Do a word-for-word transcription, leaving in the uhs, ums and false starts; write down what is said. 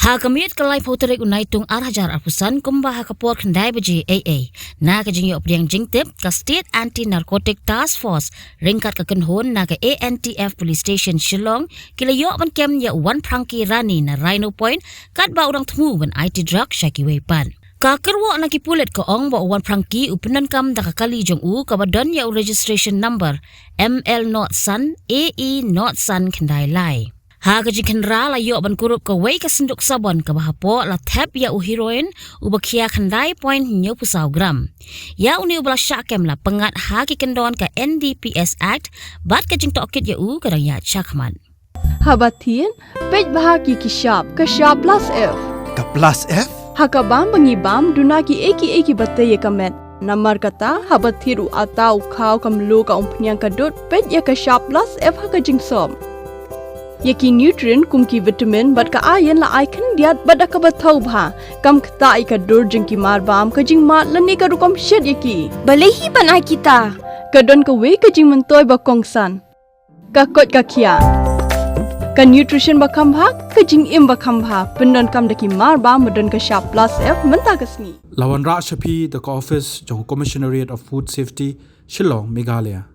Ha ka miet ka laiphew tarik u Naitung ar hajar arphew san kumba ha ka por khyndai baje ei ei, na ka jingïoh pdiang jingtip, ka State Anti Narcotic Task Force ryngkat ka kynhun na ka A N T F Police Station Shillong ki la ïoh ban kem ïa u Wan Phrangki Rani na Rhino Point, katba u dang thmu ban aiti drug sha kiwei pat. Ka kyrwoh na ki pulit ka ong ba u Wan Phrangki u pyndonkam da ka kali jong u kaba don ïa u registration number M L not san A E not san khyndai lai. Ha ka jingkhynra la ïoh ban kurup kawei ka synduk sabon kaba hapoh la thep ïa u heroin uba khia khyndai point hynñiewphew saw gram. Ïa une uba la shah kem la pyngngad ha ki kyndon ka N D P S Act bad ka jingtohkit ïa u ka dang ïaid shakhmat. Haba thied, peit bha ki ki shap, ka shap plus F. Ka plus F? Ha ka bam ba ngi bam, duna ki ei ki ei kiba tei ïa ka met. Namar kata, haba thied u atta, u khaw, ka mluh, ka umphniang, ka dud, peit ïa ka shap plus F ha ka jingsop. Ïa ki nutrient kum ki vitamin bad ka iron la ai khyndiat bad da kaba thaw bha. Kam ktah ïa ka dur jong ki marbam, ka jingmad lane ka rukom shet ïa ki. Balei hi ban ai kita? Ka don kawei ka jingmyntoi ba kongsan. Ka koit ka khiah. Ka nutrition ba kham bha, ka jingim ba kham bha. Pyndonkam da ki marbam ba don ka shap plus F mynta ka sngi. La wanrah sha phi da ka office jong Commissionerate of Food Safety, Shillong, Meghalaya.